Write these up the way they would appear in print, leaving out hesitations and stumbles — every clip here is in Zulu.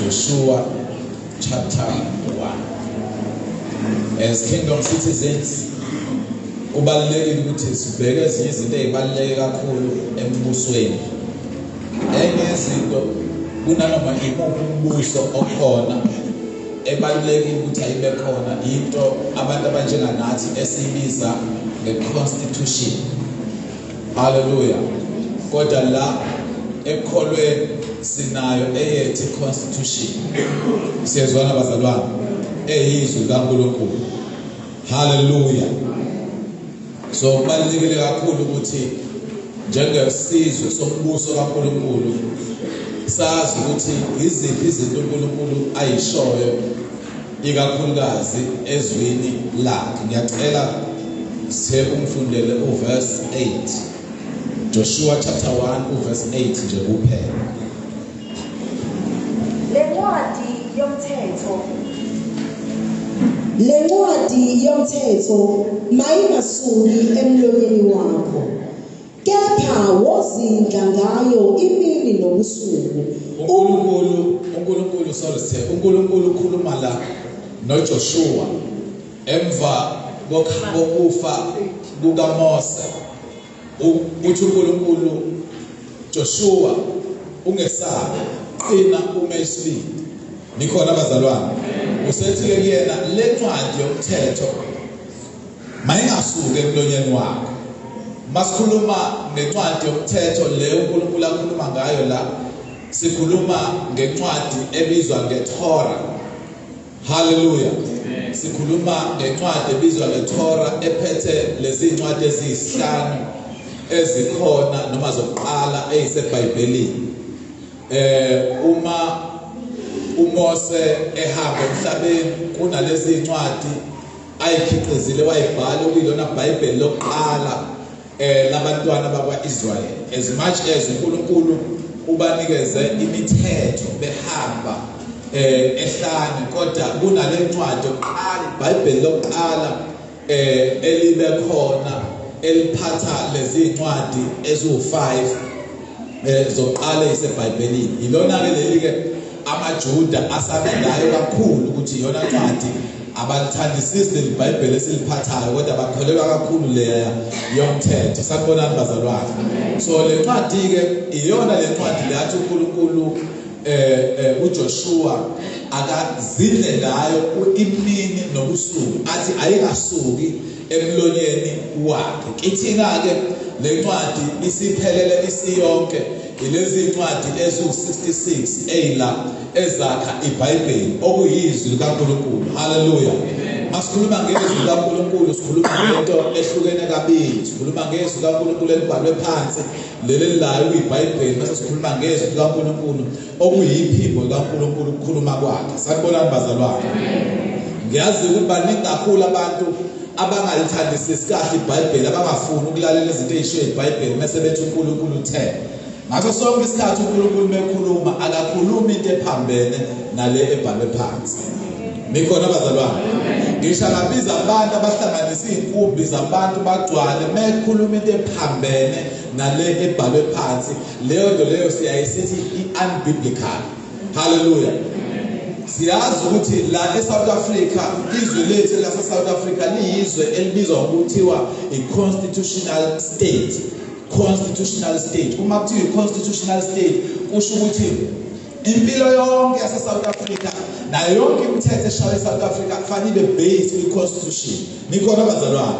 Joshua chapter 1. As kingdom citizens kubalulekile ukuthi sibheke ezinye izinto ezibaluleke kakhulu embusweni. Enye yezinto kunanoma imuphi umbuso okhona ebalulekile ukuthi ayibe khona into abantu abanjenganathi esiyibiza nge-constitution. Haleluya. Kodwa la ekukholweni sinayo eyethu constitution. Siyezwana bazalwane. Eyizwi likaNkulunkulu. Haleluya. So kubalulekile kakhulu ukuthi njengesizwe sombuso kaNkulunkulu sazi ukuthi iziphi izinto uNkulunkulu ayishoyo ikakhulukazi ezwini lakhe. Ngiyacela sithe ungifundele uverse 8. Joshua chapter 1 uverse 8 nje kuphela. Lencwadi yomthetho Lencwadi yomthetho mayingasuki emlonyeni wakho Kepha wozindla ngayo imini nobusuku. UNkulunkulu, uNkulunkulu, sorry sithe, uNkulunkulu ukhuluma la noJoshua emva kokufa kukaMose. Uthi uNkulunkulu, Joshua, ungesabi, qina ume isibindi. Nikhona bazalwane? Usethi-ke kuyena le ncwadi yomthetho mayingasuki emlonyeni wakho. Masikhuluma ngencwadi yomthetho le uNkulunkulu akhuluma ngayo la, sikhuluma ngencwadi ebizwa ngeTorah. Haleluya. Sikhuluma ngencwadi ebizwa ngeTorah ephethe lezi ncwadi eziyisihlanu ezikhona noma zokuqala eziseBhayibhelini. Uma uMose ehamba emhlabeni kunalezi ncwadi ayikhiqizile wayibhala okuyilona Bhayibheli lokuqala labantwana bakwa-Israel. As much as uNkulunkulu ubanikeze imithetho behamba ehlane, kodwa kunale ncwadi yokuqala, iBhayibheli lokuqala elibe khona eliphatha lezi ncwadi eziwu-5 zokuqala eziseBhayibhelini. Ilona-ke leli-ke amaJuda asabe ngayo kakhulu ukuthi iyona ncwadi abalithandisisi leli Bhayibheli esiliphathayo, kodwa bakholelwa kakhulu leya yomthetho. Sanibonani bazalwane. So le ncwadi-ke iyona le ncwadi le athi uNkulunkulu uJoshua akazidle ngayo imini nobusuku, athi ayingasuki emlonyeni wakhe. Kithina-ke le ncwadi isiphelele isiyonke, ilezi ncwadi eziwu-66 eyila ezakha iBhayibheli okuyizwi likaNkulunkulu. Haleluya. Masikhuluma ngezwi likaNkulunkulu sikhuluma ngento ehlukene kabili. Sikhuluma ngezwi likaNkulunkulu elibhalwe phansi, leli elilayo kuyiBhayibheli, mase sikhuluma ngezwi likaNkulunkulu okuyiphimbo likaNkulunkulu ukukhuluma kwakhe. Sanibonani bazalwane. Ngiyazi ukuthi baningi kakhulu abantu abangalithandisisi kahle iBhayibheli, abangafuni ukulalela izinto ezishiwo iBhayibheli mase bethi uNkulunkulu uthe. Ngaso sonke isikhathi uNkulunkulu mekhuluma akakhulumi into ephambene nale ebhalwe phansi. Nikhona bazalwane? Ngisho angabiza abantu abahlanganisa izinkumbi zabantu bagcwale mekhuluma into ephambene nale ebhalwe phansi, leyo nto leyo siyayisithi i-unbiblical. Hallelujah. Siyazi ukuthi la eSouth Africa, izwe lethu lase South Africa liyizwe elibizwa ngokuthiwa i-constitutional state. Constitutional state. Uma kuthiwa i-constitutional state kusho ukuthi impilo yonke yase-South Africa nayo yonke imithetho eshawa e-South Africa kufanele ibe based kwi-constitution. Nikhona bazalwane?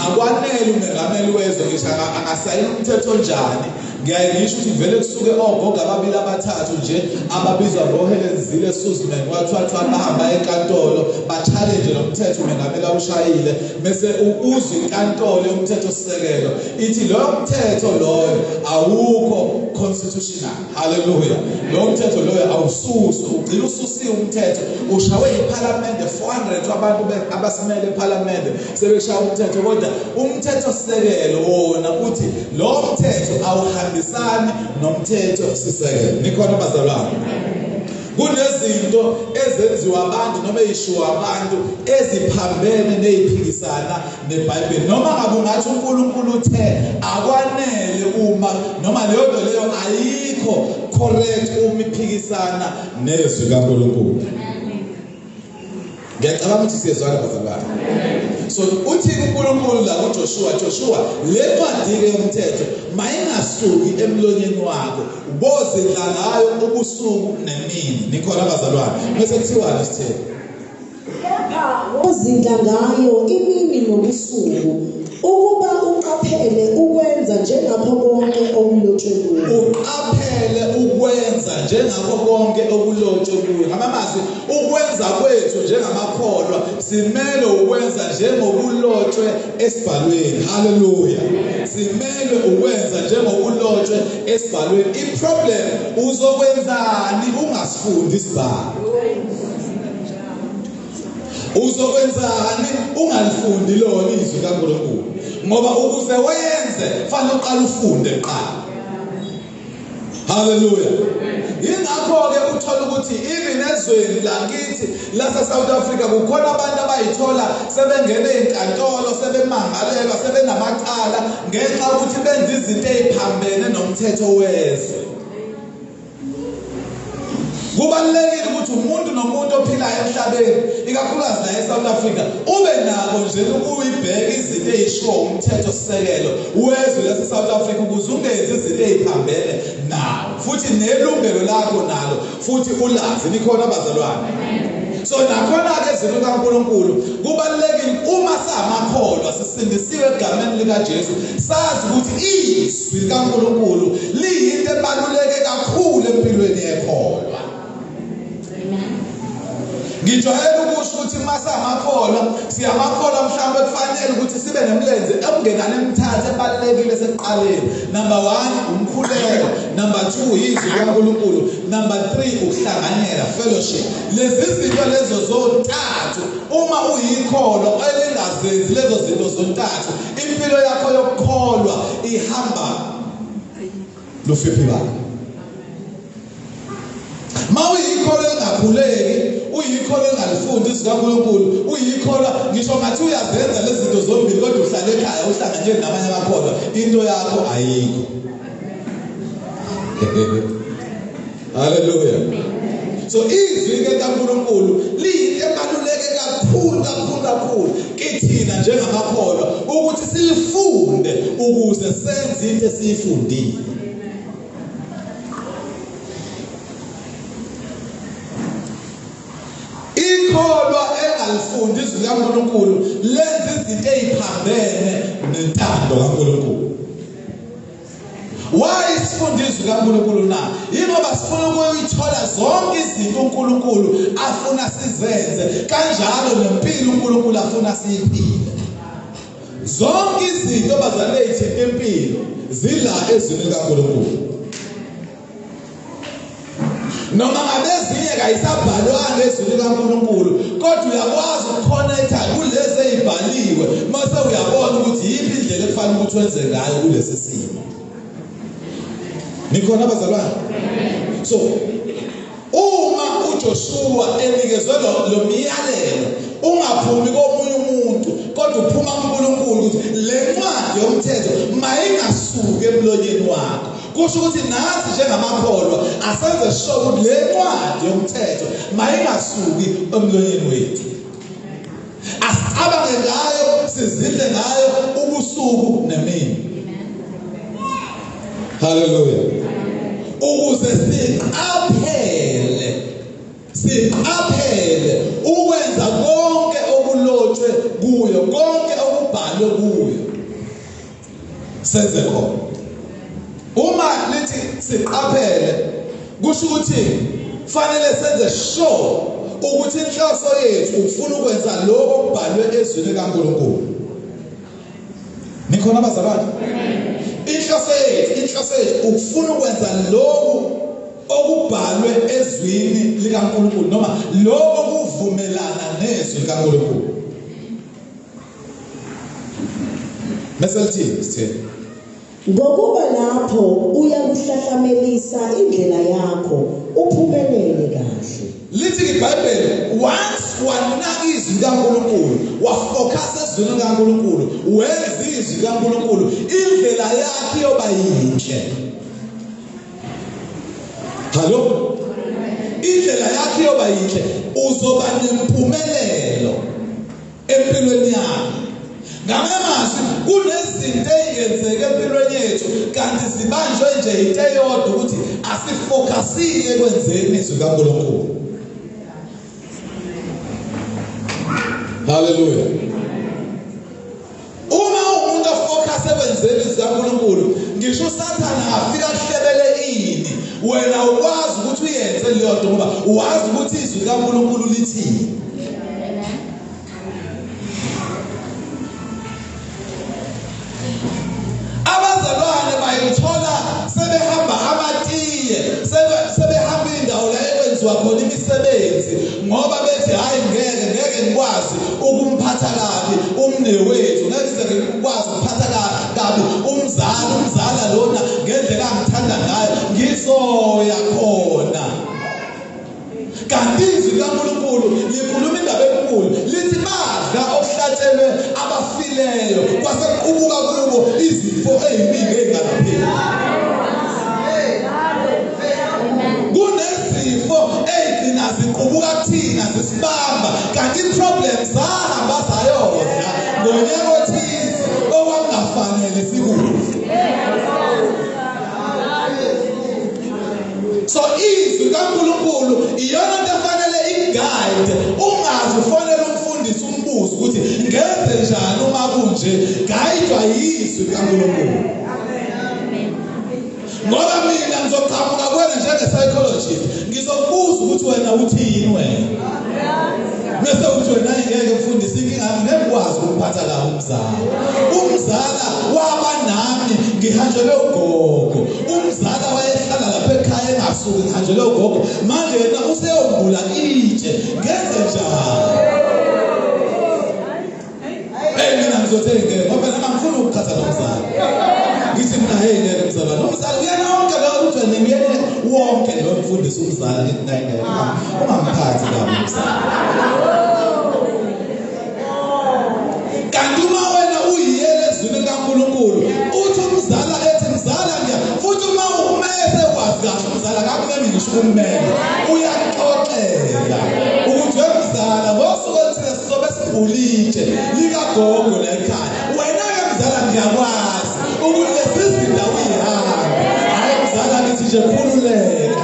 Akwanele umengameli wezwe ngisho angasayina umthetho onjani. Ngiyaye ngisho ukuthi vele kusuke ogogo ababili abathathu nje ababizwa ngoHelen Zille Suzman wathwathwa bahamba enkantolo ba-challenge lo mthetho umengameli awushayile, bese uzwe inkantolo yomthetho sisekelo ithi loyo mthetho loyo awukho constitutional. Haleluya. Lowo mthetho loyo awususwe, ugcina ususiwe umthetho, ushawe iphalamende 400 wabantu abasimele ephalamende sebeshaya umthetho, kodwa umthetho sisekelo wona uthi lo mthetho awuhambisani nomthetho sisekelo. Nikhona bazalwane? Kunezinto ezenziwa abantu noma ezishiwo abantu eziphambene neziphikisana neBhayibheli. Noma ngabe ungathi uNkulunkulu uthe akwanele uma noma leyo nto leyo ayikho correct uma iphikisana nezwi kaNkulunkulu. Ngiyacabanga ukuthi siyezwana bazalwane. So uthi uNkulunkulu la kuJoshua, Joshua, le ncwadi ke yomthetho mayingasuki emlonyeni wakho, ubozidla ngayo ubusuku nemini. Nikhona bazalwane? Bese kuthiwani sitheni? Kepha wozindla ngayo imini nobusuku, ukuba uqaphele ukwenza njengakho konke okulotshwe kuyo. Uqaphele ukwenza njengakho konke okulotshwe kuyo. Ngamamazwi, ukwenza kwethu njengamakholwa simele ukwenza njengokulotshwe esibhalweni. Haleluya. Simele ukwenza njengokulotshwe esibhalweni. I-problem uzokwenzani ungasifundi isibhalo? Uzokwenzani ungalifundi lona izwi kaNkulunkulu? Ngoba ukuze wenze fanele uqale ufunde kuqala. Haleluya. Ingakho-ke uthola ukuthi even ezweni lakithi lase-South Africa kukhona abantu abayithola sebengene ey'nkantolo, sebemangalelwa, sebenamacala ngenxa yokuthi benza izinto ey'phambene nomthetho wezwe. Kubalulekile ukuthi umuntu nomuntu ophilayo emhlabeni ikakhulukazi la eSouth Africa ube nako nje ukuyibheka izinto ezishiwo umthetho sisekelo wezwe lase-South Africa ukuze ungenzi izinto eziphambene nawo futhi nelungelo lakho nalo futhi ulazi. Nikhona bazalwane? So nakhona-ke ezwini likaNkulunkulu kubalulekile uma samakholwa sisindisiwe egameni likaJesu sazi ukuthi izwi likaNkulunkulu liyinto ebaluleke kakhulu empilweni yekholwa. Ngijwayele ukusho ukuthi uma samakholwa siyamakholwa mhlawumbe kufanele ukuthi sibe nemilenze okungenani emithathu ebalulekile sekuqaleni. Number 1 umkhuleko, number 2 izwi likaNkulunkulu, number 3 ukuhlanganyela fellowship. Lezi zinto lezo zontathu uma uyikholwa elingazenzi lezo zinto zontathu impilo yakho yokukholwa ihamba lufiphibala. Mawuyikholwa engakhuleki, uyikholwa engalifundi izwi kaNkulunkulu, uyikholwa ngisho ngathi uyazenza lezi zinto zombili kodwa uhlala ekhaya uhlanganyele nabanye abakholwa, into yakho ayikho. Haleluya. So izwi ke kaNkulunkulu liyinto ebaluleke kakhulu kakhulu kakhulu kithina njengamakholwa ukuthi silifunde ukuze senze into esiyifundile. Ikholwa engalifundi izwi likaNkulunkulu lenza izinto eziphambene nentando kaNkulunkulu. Why sifunda izwi likaNkulunkulu na? Yingoba sifuna ukuyithola zonke izinto uNkulunkulu afuna sizenze, kanjalo nempilo uNkulunkulu afuna siyiphile. Zonke izinto bazalwane ezithinta impilo zila ezwini likaNkulunkulu. Noma ngabe ezinye kayisabhalwanga ezwini likaNkulunkulu, kodwa uyakwazi ukukhonetha kulezi ezibhaliwe mase uyabona ukuthi yiphi indlela ekufanele ukuthi wenze ngayo kulesi simo. Nikhona bazalwane? So uma uJoshua enikezwe lo myalelo ungaphumi komunye umuntu kodwa uphuma kuNkulunkulu ukuthi le ncwadi yomthetho mayingasuki emlonyeni wakho, kusho ukuthi nathi njengamakholwa asenze sure ukuthi le ncwadi yomthetho mayingasuki emlonyeni wethu, asicabange ngayo, sizidle ngayo ubusuku nemini. Haleluya. Ukuze siqaphele, siqaphele ukwenza konke okulotshwe kuyo, konke okubhalwe kuyo senze khona. Uma lithi siqaphele kusho ukuthi fanele senze sure ukuthi inhloso yethu ukufuna ukwenza lokho okubhalwe ezwini likaNkulunkulu. Nikhona bazalwane? Inhloso yethu, inhloso yethu ukufuna ukwenza lokhu okubhalwe ezwini likaNkulunkulu noma lokho kuvumelana nezwi likaNkulunkulu. Bese lithini sithini? Ngokuba lapho uyakuhlahlamelisa indlela yakho, uphumelele kahle. Lithi iBhayibheli once wanaka izwi likaNkulunkulu, wafocus ezwini likaNkulunkulu, wenza izwi likaNkulunkulu, indlela yakhe iyoba yinhle. Hallo? Indlela yakhe iyoba yinhle, uzoba nempumelelo. empilweni yakho. Ngamanye amazwi kunezinto ey'ngenzeka empilweni yethu kanti zibanjwe nje into eyodwa ukuthi asifocusile ekwenzeni izwi kaNkulunkulu. Haleluya. Uma umuntu ofocus ekwenzeni izwi kaNkulunkulu, ngisho uSathane afika ahlebele ini, wena ukwazi ukuthi uyenze leyo nto ngoba wazi ukuthi izwi likaNkulunkulu lithini. Abazalwane bayithola sebehamba amatiye, sebehamba indawo la ekwenziwa khona imisebenzi ngoba bethi hayi ngeke ngeke ngikwazi ukumphatha kabi umnewethu, ngeke ngize ngikwazi ukuphatha kabi umzala, umzala lona ngendlela angithanda ngayo ngizoya khona. Kanti izwi likaNkulunkulu likhuluma indaba enkulu, lithi badla okuhlatshelwe abafileyo, kwase kuqubuka kubo izifo eziningi ezingalapheki. Kunezifo ezigcina ziqubuka kuthina zisibamba, kanti i-problem zahamba zayodla ngonyaka othize okwakungafanele sikudle. So izwi kaNkulunkulu iyona into efanele ikuguide, ungaze ufonele umfundisi umbuze ukuthi ngenze njani uma kunje, guidwa yizwi kaNkulunkulu. Ngoba mina ngizoqhamuka kuwena njenge-psychologist, ngizokubuza ukuthi wena uthini wena. Bese uthi wena ngeke mfundisi inkinga yami ngeke ngikwazi ukuphatha kabi umzala. Umzala waba nami ngihanjelwe ugogo. Umzala wayehlala lapha ekhaya engasuki ngihanjelwe ugogo. Manje yena useyongula itshe. Ngenze njani? Hey mina ngizothi ngeke ngoba nami angifuni ukukhatha nomzala. Ngithi mina hey ngeke mzalwane. Umzala uyena wonke lo uthi wena uyena wonke lo mfundisi umzala ngithi naye ngeke ungamphathi kabi umzala. Kanti uma wena uyiyele ezwini likaNkulunkulu uthi umzala ethi mzala ngiya futhi uma umese wazi kahle umzala akakumemi ngisho ukummema uyaxoxela ukuthi wemzala ngosuku oluthile sizobe sibhulitshe likagogo la ekhaya wena-ke mzala ngiyakwazi ukuthi lezi zinto awuyihambi hhayi mzala ngithi nje khululeka.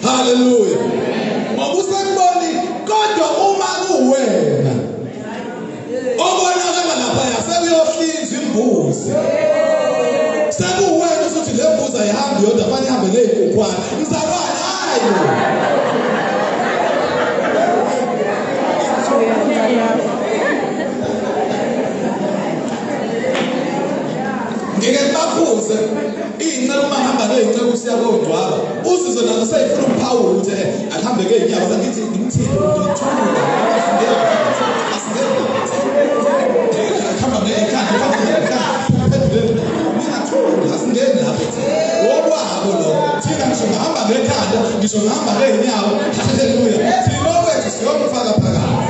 Haleluya. Ngoba usekuboni kodwa uma kuwena obonakala lapha sekuyohlinzwa imbuzi. Sekuwena usuthi le mbuzi ayihambi yodwa fanele ihambe nezinkukhwana. Mzalwane hayi bo. Ngeke ngibakhuze iy'nceku uma ngihamba ney'nceku siya kogcwaba uzizwe nazo seyifuna ukuphawula ukuthi eh akuhambe ngey'nyawo sengithi ngimthini ngithula asingeni ngekhanda ningathuli asingeni lapho okwabo lo thina ngisho ngihamba ngekhanda ngisho ngihamba ngey'nyawo haleluya thina okwethu siyomfaka phakathi.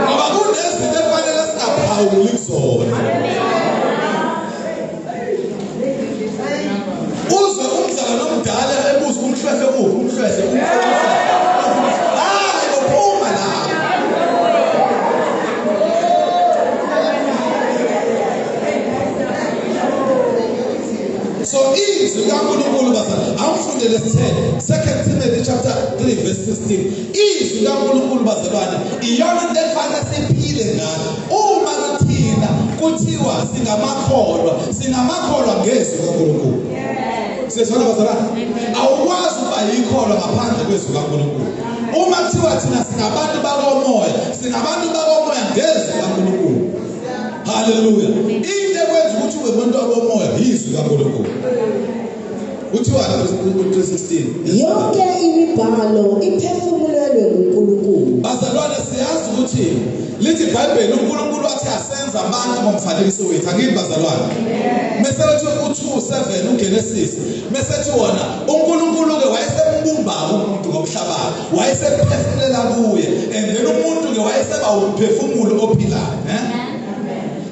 Ngoba kunezinto efanele singaphawuli kuzona. Uzwe umzalwane omdala ebuza umhlwehle uphi umhlwehle umhlwehle. Hayi uphuma lapho. So izwi likaNkulunkulu bazalwane awufundele sithele 2 Timothy chapter 3 verse 16. Izwi likaNkulunkulu bazalwane iyona into efanele siphile ngayo. Uma kuthina kuthiwa singamakholwa, singamakholwa ngezwi likaNkulunkulu. Siyezwana bazalwane? Awukwazi ukuba yikholwa ngaphandle kwezwi likaNkulunkulu. Uma kuthiwa thina singabantu bakomoya, singabantu bakomoya ngezwi likaNkulunkulu. Haleluya. Into ekwenza ukuthi ube umuntu wakomoya yizwi likaNkulunkulu. Kuthiwani u-3:16? Yonke imibhalo iphefumulelwe nguNkulunkulu. Bazalwane, siyazi ukuthi lithi iBhayibheli uNkulunkulu wathi asenza abantu ngomfanekiso wethu. Angithi bazalwane? Mese lethi u-2:7 uGenesis, mese ethi wona uNkulunkulu ke wayesembumba umuntu ngomhlabathi, wayesephefumulela kuye, and then umuntu ke wayeseba umphefumulo ophilayo, eh?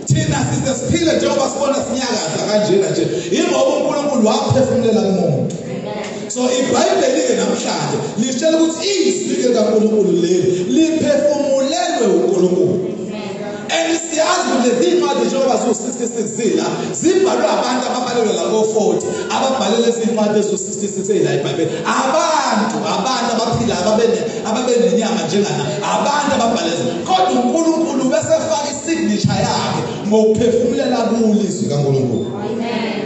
Thina size siphile njengoba sibona sinyakaza kanjena nje, yingoba uNkulunkulu waphefumulela kumuntu. So iBhayibheli-ke namhlanje lisitshela ukuthi izwi likaNkulunkulu leli liphefumulelwe uNkulunkulu. And siyazi ukuthi lezi ncwadi njengoba ziwu-66 zila zibhalwe abantu ababalelwa la ko-40 ababhale lezi ncwadi eziwu-66 eyila iBhayibheli. Abantu abaphilayo ababenenyama njengana abantu ababhale, kodwa uNkulunkulu besefaka isignature yakhe ngokuphefumulela kulo izwi kaNkulunkulu. Amen.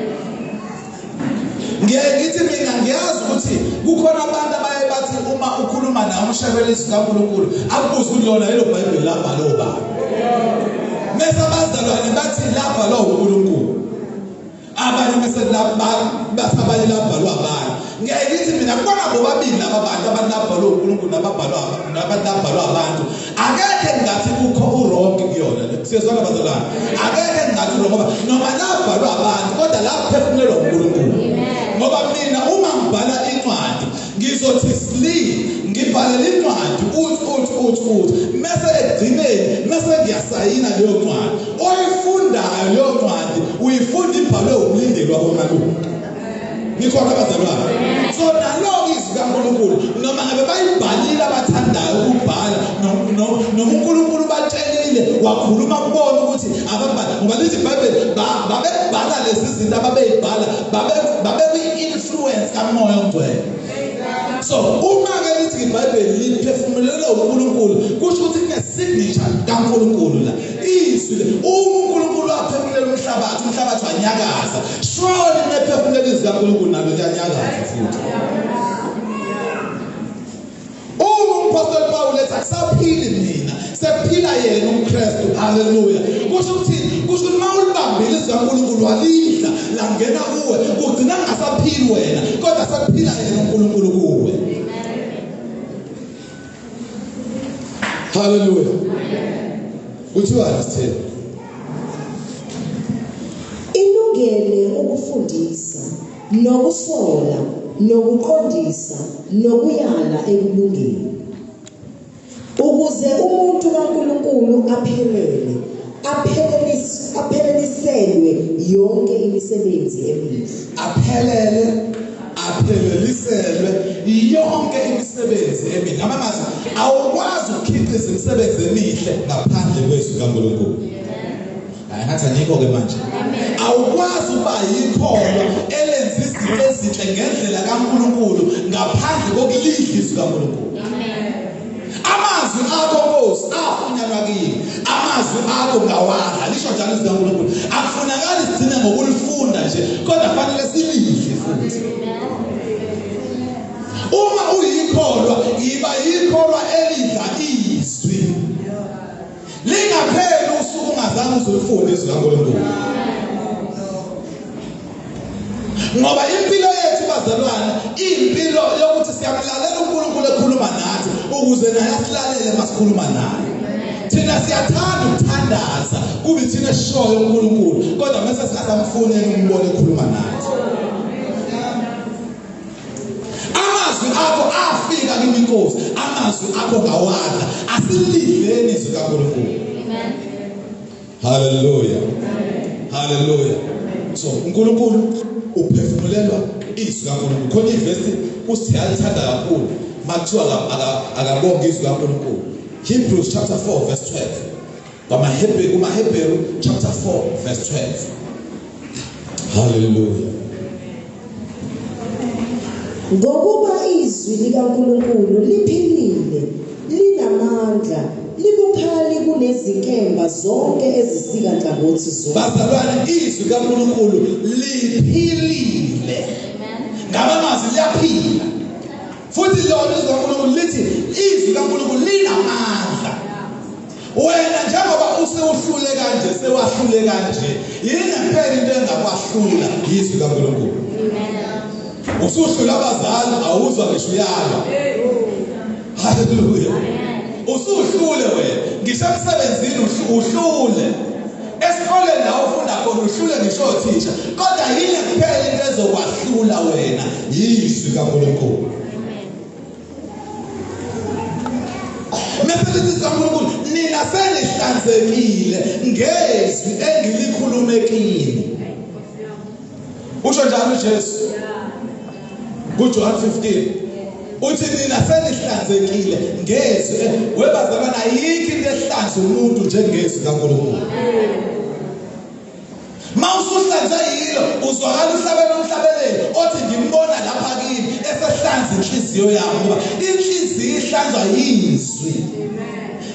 Ngiyaye ngithi mina ngiyazi ukuthi kukhona abantu abaye bathi uma ukhuluma naye umshebele izwi kaNkulunkulu akubuze ukuthi lona yilo Bhayibheli labhalwa ubani. Mese abazalwane bathi labhalwa uNkulunkulu. Abanye mese bathi abanye labhalwa abanye. Ngiyaye ngithi mina kubona bobabili laba bantu abantu labhalwa uNkulunkulu nababhalwa nabantu labhalwa abantu. Akekho engathi kukho uwrong kuyona le. Siyezwana bazalwane. Akekho engathi wrong ngoba noma labhalwa abantu kodwa laphefumulelwa uNkulunkulu. Ngoba mina uma ngibhala incwadi ngizothi sli ngibhalela incwadi uthi uthi uthi uthi mese ekugcineni mese ngiyasayina leyo ncwadi. Oyifundayo leyo ncwadi uyifunda ibhalwe umlindeli wakomalume. Nikhona bazalwane? So nalo izwi kaNkulunkulu noma ngabe bayibhalile abathandayo ukubhala, noma uNkulunkulu batshelile wakhuluma kubona ukuthi ababhali, ngoba lithi iBhayibheli babebhala lezi zinto ababeyibhala babe kwi-influence kaMoya oNgcwele. So uma ke lithi iBhayibheli liphefumulelwe uNkulunkulu, kusho ukuthi kune-signature kaNkulunkulu la. Izwi le uma uNkulunkulu waphefumulela umhlabathi, umhlabathi wanyakaza. Surely nephefumulela izwi kaNkulunkulu nalo liyanyakaza futhi. Uma umphostoli Pawulu ethi akusaphili mina, sekuphila yena uMkristu. Haleluya. Kusho ukuthi kusho ukuthi uma ulibambile izwi kaNkulunkulu walidla langena kuwe, kugcina kungasaphili wena, kodwa sekuphila yena uNkulunkulu kuwe. Haleluya. Kuthiwani sithelo? Ilungele ukufundisa nokusola nokuqondisa nokuyala ekulungeni, ukuze umuntu kaNkulunkulu aphelele, apheleliselwe yonke imisebenzi emihle. Aphelele, apheleliselwe yonke imisebenzi emihle. Ngamazwi, awukwazi ukukhiqiza imisebenzi emihle ngaphandle kwezwi kaNkulunkulu. Hayi, ngathi anikho-ke manje. Awukwazi ukuba yikholwa elenza izinto ezinhle ngendlela kaNkulunkulu ngaphandle kokulidla izwi kaNkulunkulu. Amazwi akho Nkosi afunyanwa kimi, amazwi akho ngawadla. Lisho njalo izwi likaNkulunkulu. Akufunakali sigcine ngokulifunda nje, kodwa fanele silidle futhi. Uma uyikholwa, yiba yikholwa elidla izwi. Lingapheli usuku ungazange uzulifunde izwi likaNkulunkulu. Ngoba impilo yethu bazalwane impilo yokuthi siyamlalela uNkulunkulu ekhuluma nathi ukuze naye asilalele masikhuluma naye. Thina siyathanda ukuthandaza kube thina esishoyo uNkulunkulu, kodwa mase singasamfuni umbone ekhuluma nathi. Amazwi akho afika kimi Nkosi, amazwi akho ngawadla. Asilidleni izwi kaNkulunkulu. Amen. Hallelujah. Hallelujah. So uNkulunkulu uphefumulelwa izwi kaNkulunkulu. Khona ivesi usiyalithanda kakhulu makuthiwa akabonge izwi kaNkulunkulu. Hebrews chapter 4 verse 12. KwamaHebheru, kumaHebheru chapter 4 verse 12. Hallelujah. Ngokuba izwi likaNkulunkulu liphilile, linamandla, libukhali kunezinkemba zonke ezisika nhlangothi zonke. Bazalwane, izwi likaNkulunkulu liphilile. Ngamazwi liyaphila. Futhi lona izwi likaNkulunkulu lithi izwi likaNkulunkulu linamandla. Wena njengoba usewuhlule kanje, sewahlule kanje, yini ngempela into engakwahlula? Yizwi likaNkulunkulu. Amen. Usuhlula abazali awuzwa ngisho uyalwa. Haleluya. Usuhlule wena. Ngisho emsebenzini uhlule. Esikoleni la ufunda khona uhlule ngisho othisha. Kodwa yini kuphela into ezokwahlula wena? Yizwi kaNkulunkulu. Mese lithi kaNkulunkulu nina senihlanzekile ngezwi engilikhulume kini. Usho njalo uJesu. KuJohn 15 uthi nina senihlanzekile ngezwi. Webazalwana ayikho into ehlanza umuntu njengezwi kaNkulunkulu. Mawusuhlanzwe yilo uzwakala uhlabela umhlabeleli othi ngimbona lapha kimi esehlanza inhliziyo yami ngoba inhliziyo ihlanzwa yizwi.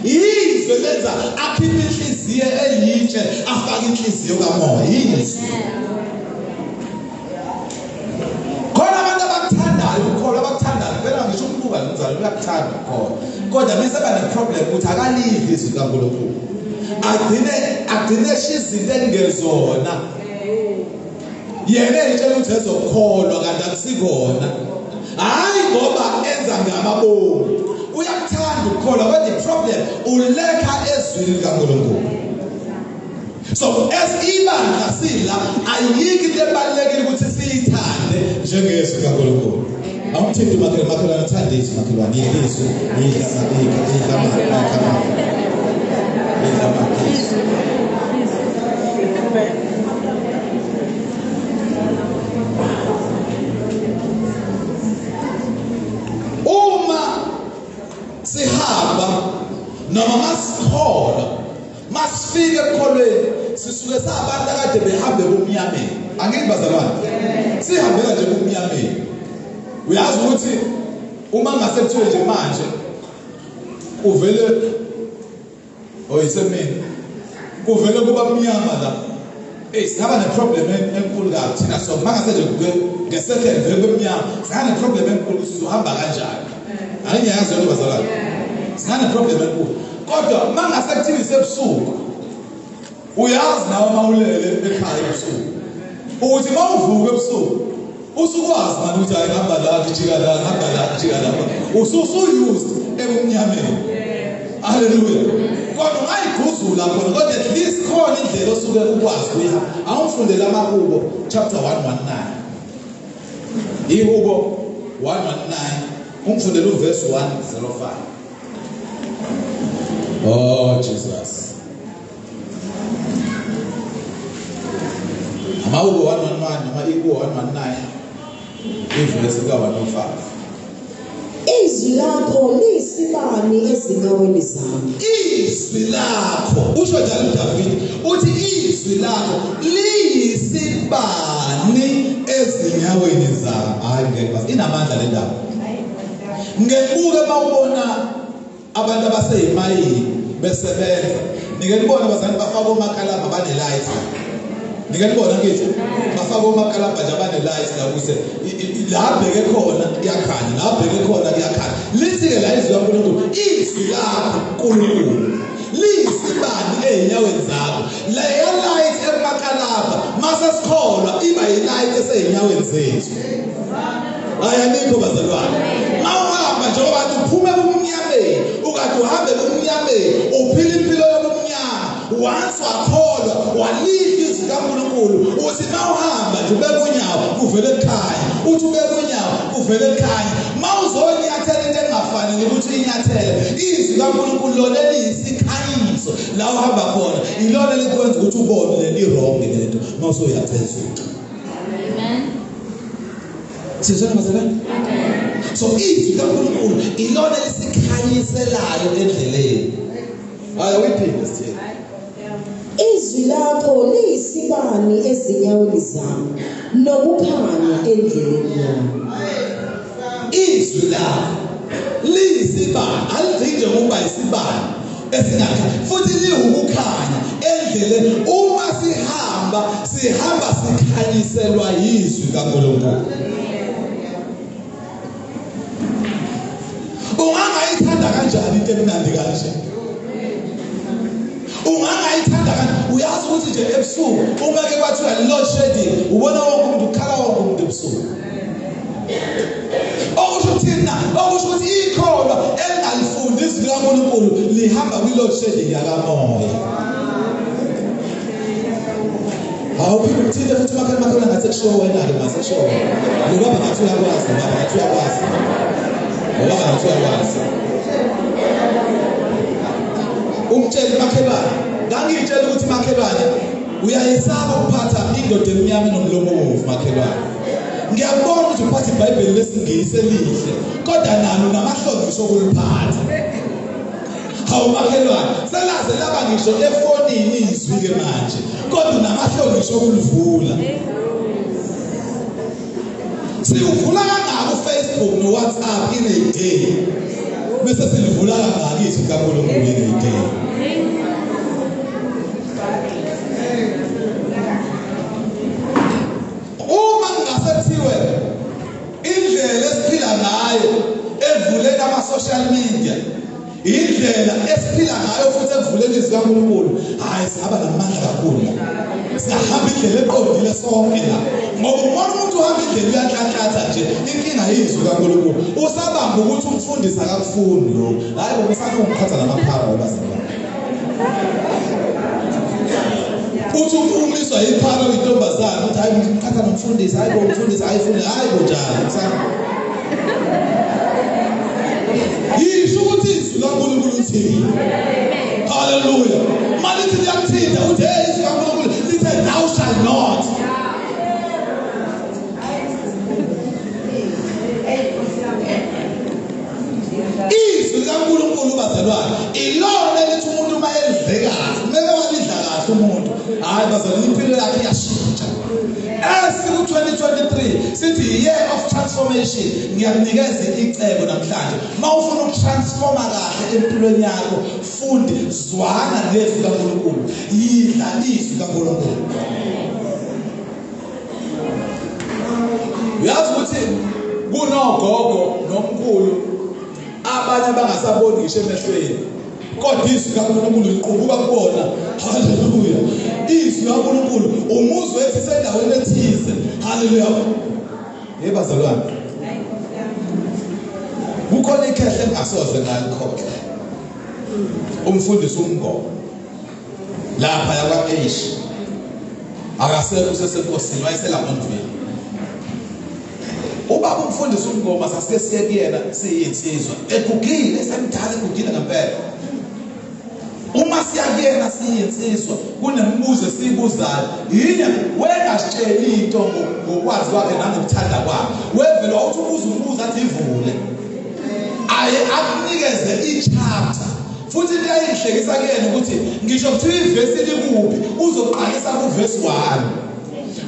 Yizwi lenza akhiphe inhliziyo eyintshe afake inhliziyo kamoya yizwi. Khona abantu abakuthandayo ukukholwa abakuthandayo phela ngisho ukubuka lo mzali uyakuthanda ukukholwa kodwa mese ba ne-problem ukuthi akalidli izwi likaNkulunkulu agcine agcine esho izinto engezona yena eyitshela ukuthi ezokholwa kanti akusikona hayi ngoba enza ngamabomu uyakuthanda ukukholwa kodwa i-problem ulekha ezwini likaNkulunkulu. So as ibandla sila ayikho into ebalulekile ukuthi siyithande njengezwi kaNkulunkulu. Awumthinti umakhelwane, makhelwane uthande izwi makhelwane, yidla izwi, yidla mabika, yidla mabika, yidla mabika. Uma sihamba noma masikholwa Masifike ekukholweni sisuke sabantu akade behambe kumnyameni. Angithi bazalwane? Sihambela nje kumnyameni. Uyazi ukuthi uma ngase kuthiwe nje manje kuvele oyisemini kuvele kuba mnyama la. Hey singaba ne problem enkulu kabi thina so mangase nje kube ngesecond vele kube mnyama singaba ne problem enkulu sizohamba kanjani? Hayi ngiyazi yonke bazalwane. Singaba ne problem enkulu. Kodwa mangase kuthiwe isebusuku uyazi nawe mawulele ekhaya ebusuku ukuthi mawuvuka ebusuku usukwazi manje ukuthi hayi ngihamba la ngijika la ngihamba la ngijika la ususu used ebumnyameni. Haleluya. Kodwa ungayiguzula khona kodwa at least khona indlela osuke ukwazi kuyihamba. Awungifundele amahubo chapter 119. Ihubo 119 ungifundele uverse 105. Oh Jesus. Amahubo 111 noma ihubo 119 ivesi ka 105. Izwi lakho liyisibani ezinyaweni zami. Izwi lakho usho njalo uDavid uthi izwi lakho liyisibani ezinyaweni zami. Hayi ngeke bas inamandla le ndaba. Ngebuke mawubona abantu abaseyimayini besebenza nike nibone abazali bafaka omakalabha banelight nike nibone ngithi bafaka omakalabha nje abanelight la ukuze la bheke khona kuyakhanya la bheke khona kuyakhanya lithi-ke la izwi kaNkulunkulu izwi lakho Nkulunkulu liyisibani ey'nyaweni zakho leya light ekumakalabha mase sikholwa iba yi-light esey'nyaweni zethu. Hayi anikho bazalwane. Mawuhamba njengoba uthi uphume ebumnyameni, ukade uhambe ebumnyameni, uphila impilo yobumnyama. Once wakholwa, walidla izwi kaNkulunkulu, uthi mawuhamba nje ubeka unyawo kuvele kukhanya. Uthi ubeka unyawo kuvele kukhanya. Mawuzonyathela into engafanele ukuthi uyinyathele, izwi kaNkulunkulu lona eliyisikhanyiso la uhamba khona, ilona elikwenza ukuthi ubone leli wrong lento mawusuyachezuka. Amen. Sizwana bazalwane? So izwi kaNkulunkulu ilona lisikhanyiselayo endleleni. Hayi uyiphinde sithini? Izwi lakho liyisibani ezinyaweni zami nokukhanya endleleni yami. Izwi lakho liyisibani, aligcini nje ngokuba isibani esingakhanya futhi liwukukhanya endleleni. Uma sihamba sihamba sikhanyiselwa yizwi kaNkulunkulu. Ungangayithanda kanjani into emnandi kanje? Ungangayithanda kanjani? Uyazi ukuthi nje ebusuku uma ke kwathiwa load shedding ubona wonke umuntu ukhala wonke umuntu ebusuku. Okusho ukuthi ikholwa elingalifundi izwi likaNkulunkulu lihamba kwi-load shedding yakamoya. Hawu phinde uthinte futhi umakhelwane, makhelwane ngathi kushiwo wena-ke mase kushiwo wena. Lo baba ngathi uyakwazi, lo baba ngathi uyakwazi. Lo baba ngathi uyakwazi. Umtshele makhelwane, ngangiyitshela ukuthi makhelwane uyayesaba ukuphatha indoda emnyama enomlomo obovu makhelwane. Ngiyakubona ukuthi uphatha iBhayibheli lesiNgisi elihle, kodwa nalo namahloni ngisho ukuliphatha. Hawu makhelwane, selaze laba ngisho efonini izwi ke manje, kodwa unamahloni ngisho ukulivula. Siwuvula kangaka uFacebook noWhatsApp in a day. Bese silivula kangaka izwi likaNkulunkulu in a day. Uma kungasethiwe indlela esiphila ngayo evuleni ama-social media indlela esiphila ngayo futhi ekuvuleni izwi kaNkulunkulu, hayi singaba namandla kakhulu la, singahamba indlela eqondile sonke la, ngoba ubona umuntu uhamba indlela uyanhlanhlatha nje. Inkinga yizwi kaNkulunkulu, usabamba ukuthi umfundisi akakufuni lokho. Hayi bo, usake ungiqhatha namaphara wabazalwane. Uthi umiswa yiphara uyintombazane, uthi hayi ngiqhatha nomfundisi, hayi bo umfundisi ayifuni, hayi bo njalo usana. Yisho ukuthi izwi likaNkulunkulu uthini. Haleluya. Malithi liyakuthinta uthi hey izwi likaNkulunkulu lithe thou shall not. Izwi likaNkulunkulu bazalwane ilona elithi umuntu uma elidle kahle, kumele walidla kahle umuntu, hhayi bazalwane impilo yakhe iyashintsha. Esiku-2023 sithi year of transformation. Ngiyakunikeza icebo namhlanje, uma ufuna ukutransforma kahle empilweni yakho, fundi, zwana nezwi likaNkulunkulu, yidla izwi likaNkulunkulu. Uyazi ukuthi kunogogo nomkhulu abanye abangasaboni ngisho emehlweni, kodwa izwi likaNkulunkulu liqubuka kubona. Haleluya! Izwi likaNkulunkulu umuzwe ethi sendaweni ethize. Haleluya! Hey bazalwane, kukhona ikhehle engasoze ngalikhohlwa, umfundisi uMngoma lapha yakwa-H, akasekho, usesenkosini, wayeseLamontville. Ubaba umfundisi uMngoma sasike siye kuyena siyinsizwa, egugile, esemdala, egugile ngempela. Uma siya kuyena siyinsizwa kunemibuzo esiyibuzayo, yinye wengasitsheli into ngokwazi kwakhe nangokuthanda kwakhe, wevele wawuthi ubuza umbuzo athi ivule aye akunikeze i-chapter. Futhi into eyayingihlekisa kuyena ukuthi ngisho kuthiwa ivesi likuphi, uzoqalisa kuvesi 1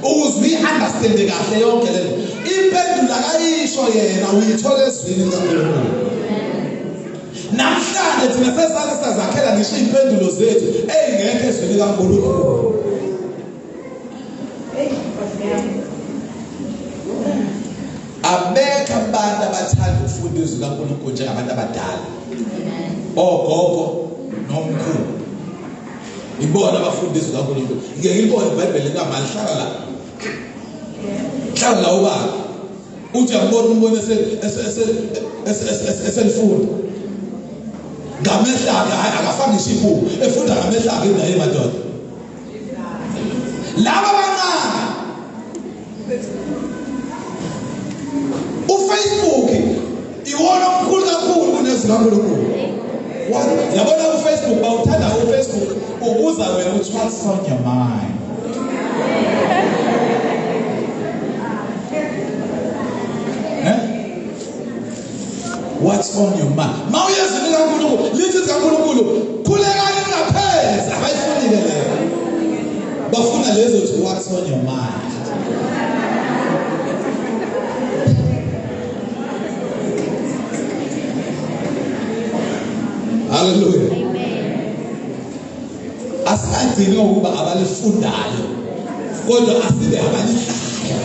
ukuze uyi-understande kahle yonke lento. Impendulo akayisho yena, uyithola ezwini likaNkulunkulu. Namhlanje thina sesake sazakhela ngisho iy'mpendulo zethu ey'ngekho ezwini likaNkulunkulu. Abekho abantu abathanda ukufunda izwi likaNkulunkulu njengabantu abadala, ogogo nomkhulu. Ibona abafunda izwi likaNkulunkulu. Ngeke ngilibone iBhayibheli likamali, hlala la, hlala la ubaba. Uthi uyambona, umbone eselifunda ngamehlo akhe. Hhayi, akafaki ngisho ibuku, efunda ngamehlo akhe naye madoda. Laba abancane uFacebook iwona omkhulu kakhulu kunezwi kaNkulunkulu. Yabona uFacebook, bawuthanda uFacebook, ubuza wena ukuthi what's on your mind. Eh? What's on your mind? Mawuyezwi likaNkulunkulu, lithi likaNkulunkulu, khulekani ningaphezi. Abayifuni ke leyo. Bafuna lezo ukuthi what's on your mind. Hallelujah. Amen. Asingagcini ngokuba abalifundayo, kodwa asibe abalidlayo.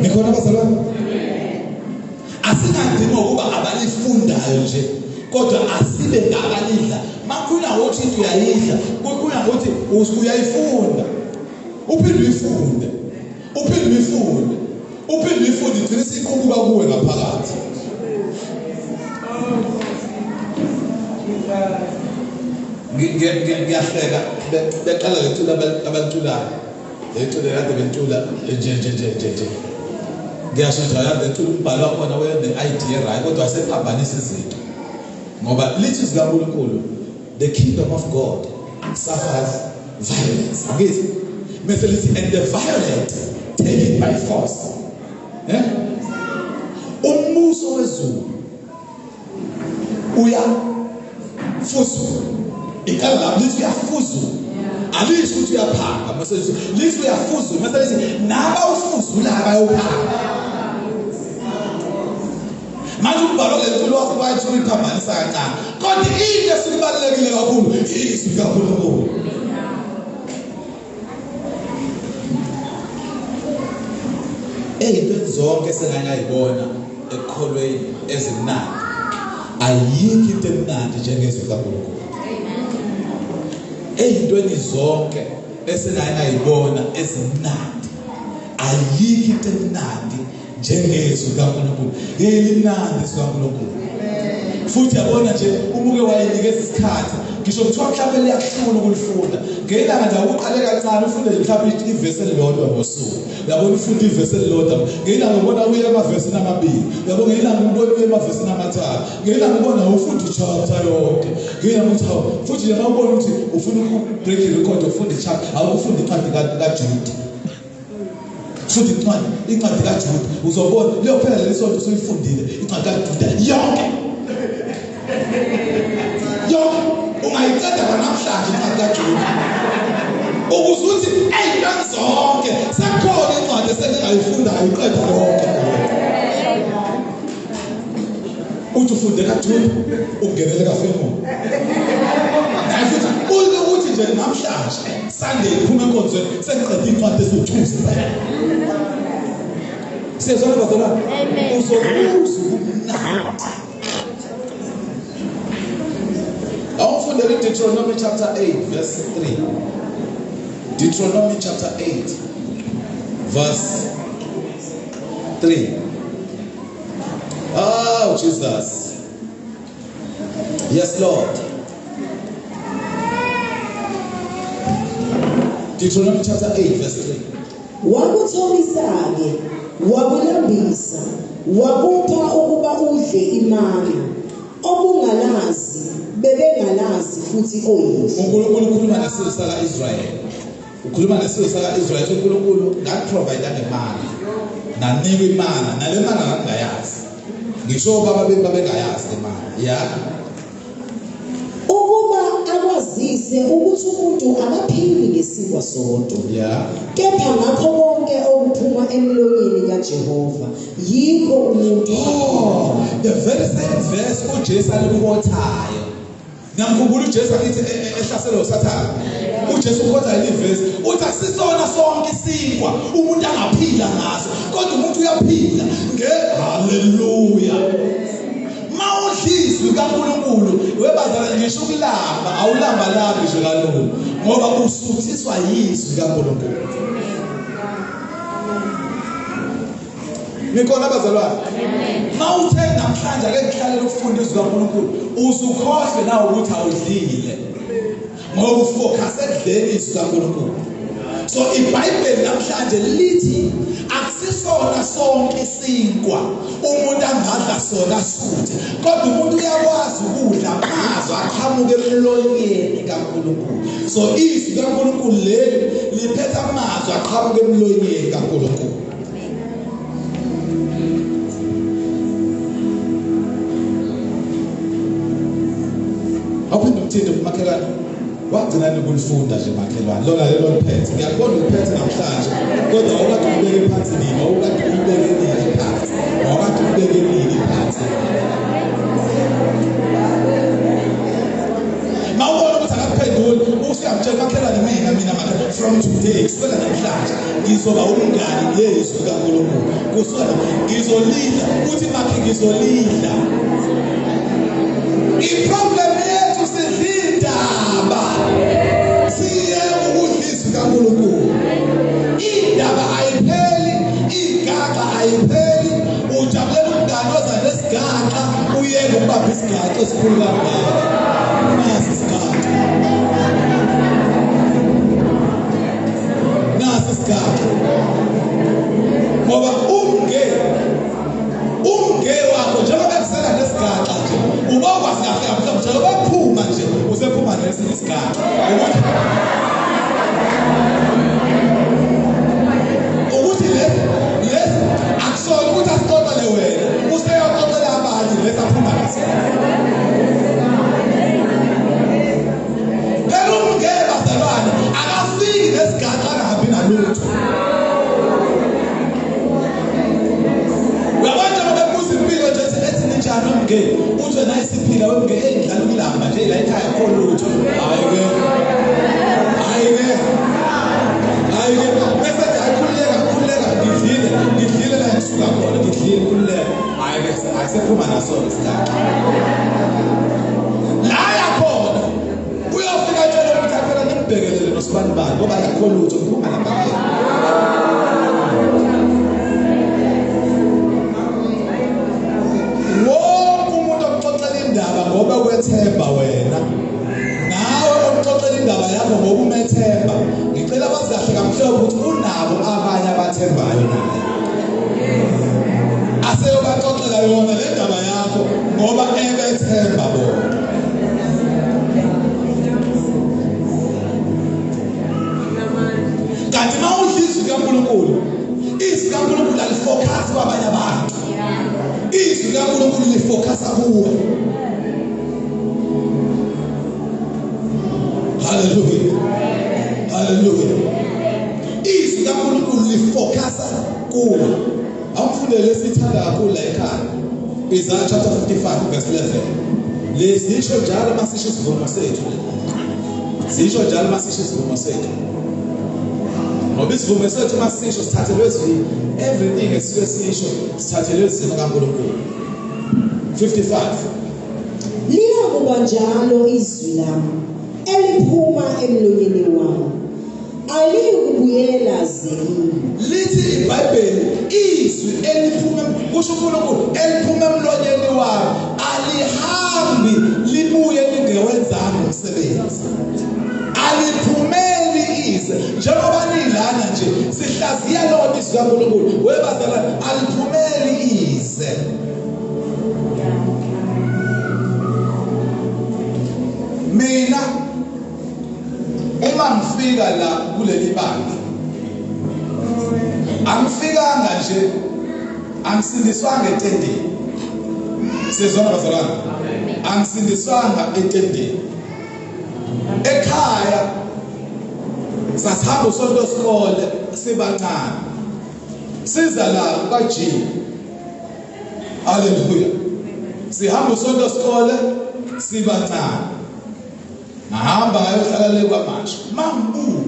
Nikhona bazalwane? Asingagcini ngokuba abalifundayo nje, kodwa asibe ngabalidla. Makhula ngokuthi into uyayidla, kukhula ngokuthi uyayifunda, uphinde uyifunde. Uphinde uyifunde. Uphinde uyifunde igcine isiqubuka kuwe ngaphakathi. Ngiyahleka beqala lecula abaliculayo. Lecula kade belicula nje nje nje nje nje. Ngiyasho nje kade lecula umbhalo wakhona wene-idea right kodwa wasephambanisa izinto. Ngoba lithi zikaNkulunkulu the kingdom of God suffers violence. Angithi? Bese lithi and the violent take it by force. Eh? Umbuso wezulu uya fuzula. Iqala lapho lithi uyafuzula. Alisho ukuthi uyaphanga, mase lithi uyafuzula, mase lithi nabawufuzula bayowuphanga. Manje umbhalo lentulu wakho wathi uyiphambanisa kancane. Kodwa into esibalulekile kakhulu izwi kaNkulunkulu. Eyintweni zonke esengangayibona ekukholweni ezimnandi ayikho into emnandi njengezwi likaNkulunkulu. Eyintweni zonke esengangayibona ezimnandi ayikho into emnandi njengezwi likaNkulunkulu. Hey limnandi izwi likaNkulunkulu. Futhi yabona nje umuke wayinikeza isikhathi ngisho kuthiwa mhlawumbe liyakuhlula ukulifunda ngelanga nje awuqale kancane ufunde nje mhlawumbe ivesi elilodwa ngosuku uyabona ufunde ivesi elilodwa ngelanga ubona uye emavesini amabili uyabona ngelanga ubona uye emavesini amathathu ngelanga ubona ufunda i-chapter yonke ngelanga uthi hawu futhi nje uma ubona ukuthi ufuna uku-break i-record ufunda i-chapter awukufunda incwadi kaJude Funda incwadi, incwadi kaJuda. Uzobona liyophela leli sonto usuyifundile incwadi kaJuda yonke. Yonke ungayiqeda kwanamhlanje incwadi kaJuda. Ukuze uthi eyintweni zonke sekukhona incwadi esengingayifunda ayiqeda yonke. Uthi ufunde kaJuda ungenele kaFilemoni. Naye futhi uthi nje namhlanje Sunday phuma enkonzweni sengiqede incwadi eziwu-2 zebhayibheli. Siyezwana bazalwane? Uzobuza ubumnandi. Awufundele Deuteronomy chapter 8 verse 3. Deuteronomy chapter 8 verse 3. Oh Jesus. Yes Lord. Deuteronomy chapter 8 verse 3. Wakuthobisa-ke, wakulambisa, wakupha ukuba udle imana obungalazi, bebengalazi futhi oyihlo. uNkulunkulu ukhuluma nesizwe saka-Israyeli. Ukhuluma nesizwe saka-Israyeli uNkulunkulu ngakuprovide ngemana. Nanikwa imana, nale mana ngangingayazi. Ngisho obaba benu babengayazi le mana. Ya. Ukuba akwazise ukuthi umuntu akaphili ngesinkwa sodwa. Ya. Kepha ngakho konke okuphuma emlonyeni kaJehova yikho umuntu Oh, the very same verse uJesu alikhothayo. Niyamkhumbula uJesu akithi e, e, ehlaselwa uSathane. UJesu ukhotha leli verse uthi asisona sonke isinkwa umuntu angaphila ngaso kodwa umuntu uyaphila nge haleluya. Mawudlizwi kaNkuluNkulu webazalwane ngisho ukulamba awulamba lambi nje kalula ngoba usuthiswa yizwi kaNkuluNkulu. Nikhona bazalwane? Mawuthe namhlanje ake ngihlalele ukufunda izwi kaNkuluNkulu, usukhohlwe na ukuthi awudlile. Ngoba ufocus ekudleni izwi kaNkuluNkulu. So iBhayibheli namhlanje lithi akusisona sonke isinkwa umuntu angadla sona asuthe, kodwa umuntu uyakwazi ukudla amazwi aqhamuke emlonyeni kaNkuluNkulu. So izwi kaNkuluNkulu leli liphethe amazwi aqhamuke emlonyeni kaNkuluNkulu. Awuphinde umthinte umakhelwane wagcina nikulifunda nje makhelwane lona lelo liphethe ngiyakubona uliphethe namhlanje kodwa awukade ulibeke phansi nini awukade ulibeke nini phansi awukade ulibeke nini phansi mawubona ukuthi akakuphenduli usuyamtshela makhelwane mina mina makhelwane from today kusukela namhlanje ngizoba umngani ngezwi likaNkulunkulu kusuka ngizolidla uthi makhe ngizolidla iproblem yethu sidla indaba siye ukudla izwi kaNkulunkulu indaba ayipheli. Isigaxa uyeke ukubamba isigaxa esikhulu kangaka. Nasi isigaxa. Nasi isigaxa. Ngoba umnge wakho njengoba kusela nesigaxa nje ubokwazi kahle mhlawumbe njengoba ephuma nje usephuma nesinye isigaxa. Ukuthi lesi akusona ukuthi asixoxele wena, useyoxoxela abanye lesi aphuma naso. Phela umnge bazalwane akafiki nesigaxa angahambi nalutho. Uyabona njengoba bekubuza impilo nje ethi ninjani umnge, uthi wena isiphila wemnge engidlala ukulamba nje la ekhaya kho lutho. Hayi-ke, hayi-ke, hayi-ke, bese ethi hayi khululeka, khululeka, ngidlile, ngidlile la ngisuka khona, ngidlile, khululeka. Hayi-ke, ayisephuma naso-ke isigaxa. La yakhona uyofika atshele ukuthi phela nimbhekelele nosibanibani ngoba akho lutho ngiphuma lapha kuyena. Wonke umuntu okuxoxela indaba ngoba kwethemba wena, nawe okuxoxela indaba yakho ngoba umethemba. Ngicela bazi kahle kamhlophe ukuthi unabo abanye abathembayo naye. Aseyobaxoxela yona le ndaba yakho ngoba ebethemba bona. Kanti uma udla izwi likaNkulunkulu, izwi likaNkulunkulu alifokhasi kwabanye abantu. Izwi likaNkulunkulu lifokhasa kuwe. Hallelujah. Hallelujah. Izwi likaNkulunkulu lifokhasa kuwe. Awufundele esithanda kakhulu la ekhaya. Isaiah chapter 55 verse 11. Lesisho njalo masisho isivumo sethu. Sisho njalo masisho isivumo sethu. Ngoba isivumo sethu masisho sithathelwe ezwini. Everything esisuke sisho sithathelwe ezwini kaNkulunkulu. 55. Liyakuba njalo izwi lami eliphuma emlonyeni wami, aliyikubuyela ze kimi. Lithi iBhayibheli izwi eliphuma, kusho uNkulunkulu, eliphuma emlonyeni wami alihambi libuye lingewenzanga umsebenzi. Aliphumeli ize. Njengoba nilana nje sihlaziya lona izwi kaNkulunkulu, webazalwane, aliphumeli ize. Mina uma ngifika la kuleli bandla angifikanga nje, angisindiswanga etendeni. Sizwana bazalwane? Angisindiswanga etendeni. Ekhaya sasihamba usonto sikole sibancane, siza la kwaG. Haleluya. Sihamba usonto sikole sibancane. Ngahamba ngayohlala le kwaMashu. Mangibuya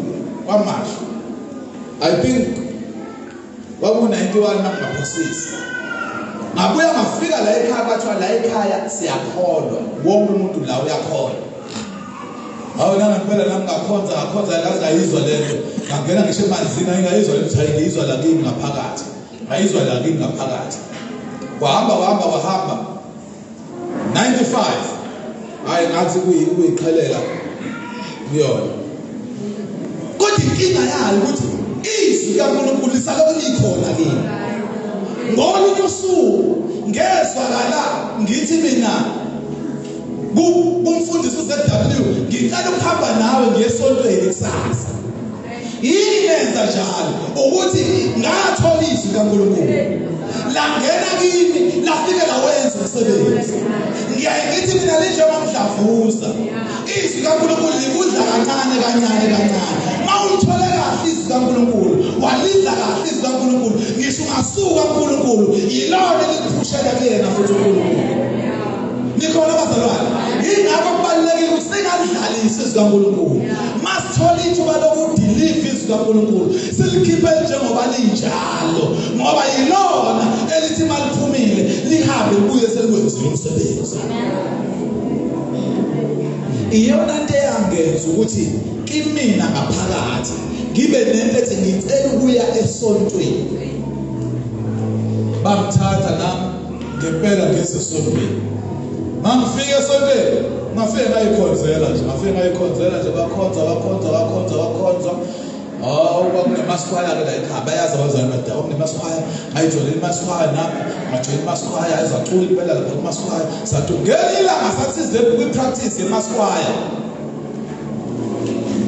kwaMashu, I think kwaku-91 mangingaphosisi. Ngabuya ngafika la ekhaya, kwathiwa la ekhaya siyakholwa, wonke umuntu la uyakholwa. Hawu nami ngempela nami ngakhonza ngakhonza ngaze ngayizwa lento. Ngangena ngisho emanzini ngayizwa lento, hayi ngiyizwa la kimi ngaphakathi. Ngayizwa la kimi ngaphakathi. Kwahamba kwahamba kwahamba 95 hayi ngathi kuyiqhelela kuyona. Kodwa inkinga yayo ukuthi izwi likaNkulunkulu lisalokhu likhona kimi. Ngolunye usuku ngezwakala ngithi mina kumfundisi uZW, ngicela ukuhamba nawe ngiye esontweni kusasa. Yini enza njalo? Ukuthi ngathola izwi likaNkulunkulu langena kimi, lafike lawenza umsebenzi. Ngiyaye ngithi mina linjengomdlavuza, izwi likaNkulunkulu likudla kancane kancane kancane. Uma ulithole kahle izwi likaNkulunkulu, walidla kahle izwi likaNkulunkulu, ngisho ungasuka kuNkulunkulu, yilona elikuphushela kuyena futhi uNkulunkulu. Nikhona bazalwane? Yingakho kubalulekile ukuthi singalidlalisi izwi likaNkulunkulu. Masithola ithuba lokudiliva izwi likaNkulunkulu, silikhiphe njengoba linjalo, ngoba yilona elithi maliphumile lihambe libuye selikwenzile umsebenzi. Iyona nto eyangenza ukuthi kimina ngaphakathi ngibe nento ethi ngicela ukuya esontweni. Bangithatha nami Ngempela ngeze esontweni. Mangifika esontweni, ngafike ngayikhonzela nje, ngafike ngayikhonzela nje bakhonza bakhonza bakhonza bakhonza. Hawu kwakunemaskhwaya-ke la ekhaya bayazi abazali badala kwakunemaskhwaya ngayijoyina imaskhwaya nami ngajoyina imaskhwaya ezacula impela lapha kumaskhwaya sathi ngelinye ilanga sathi size kwi-practice yemaskhwaya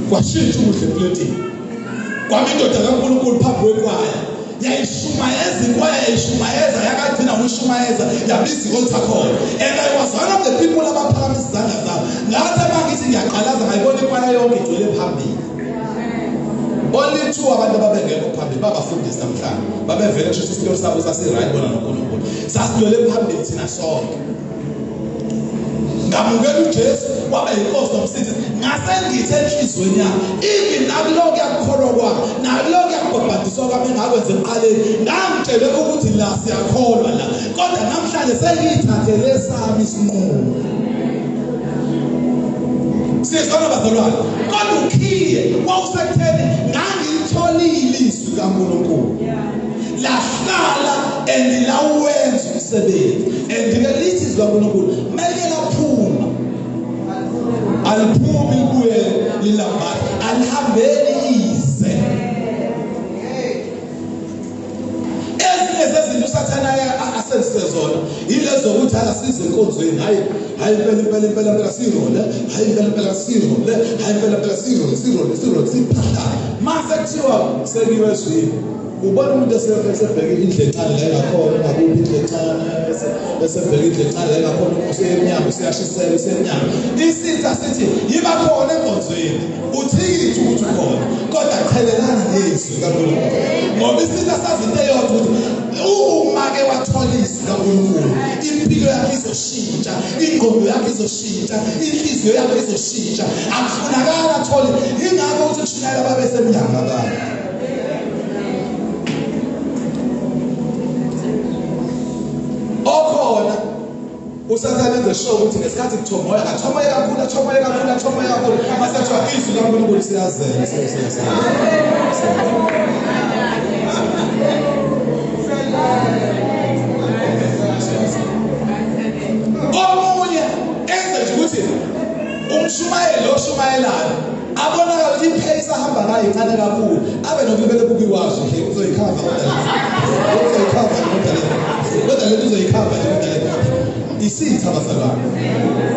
kwashintsha ukudla epletini kwami indoda kaNkulunkulu phambi kwekwaya yayishumayeza ikwaya yayishumayeza yakagcina ukuyishumayeza yabiza i-altar call and I was one of the people abaphakamisa izandla zabo ngathi uma ngithi ngiyaqalaza ngayibona ikwaya yonke igcwele phambili only two abantu ababengekho phambili babafundisi namhlanje babevele kusho ukuthi isitori sabo sasiright bona noNkulunkulu sasigcwele phambili thina sonke ngamukela uJesu waba yinkosi nomsindisi ngase ngithe enhlizweni yami even nakulokhu yakukholwa kwami nakulokhu yakubhabhadiswa kwami engakwenza ekuqaleni ngangitshele ukuthi la siyakholwa la kodwa namhlanje sengiyithathele sami isinqumo siyezwana bazalwane kodwa ukhiye wawusekutheni ngangilitholile izwi kaNkulunkulu lahlala and lawenza umsebenzi and ke lithi izwi kaNkulunkulu melike laphuma aliphumi libuye lilambatha alihambeli ize ezinye zezinto usathane asenzise zona yilezo zokuthi akasize enkonzweni hayi hayi impela impela impela impela sirole hayi impela impela sirole hayi impela impela sirole sirole sirole siphahla mase kuthiwa sekuyiwe ezwini ubona umuntu esebheke indlu encane la engakhona ungakuphi indlu encane esebheke indlu encane la engakhona useyemnyango useyashisela useyemnyango isitha sithi yiba khona enkonzweni uthikithi ukuthi ukhona kodwa qhelelana nezwi likaNkulunkulu ngoba isitha sazi into eyodwa ukuthi uma ke wathola izwi likaNkulunkulu impilo yakhe izoshintsha ingqondo yakhe izoshintsha inhliziyo yakhe izoshintsha akufunakala athole ingakho ukuthi kushumayela babesemnyango abantu okhona usathane enze sure ukuthi ngesikhathi kuthomoya athomoye kakhulu athomoye kakhulu athomoye kakhulu mase kuthiwa izwi likaNkulunkulu siyazela siyazela omunye enze nje ukuthi umshumayeli oshumayelayo abonakala ukuthi ipace ahamba ngayo incane kakhulu abe nokulibele buka iwashi he uzoyikhava kodwa le uzoyikhava kodwa le kodwa le uzoyikhava nje kodwa le isitha bazalwane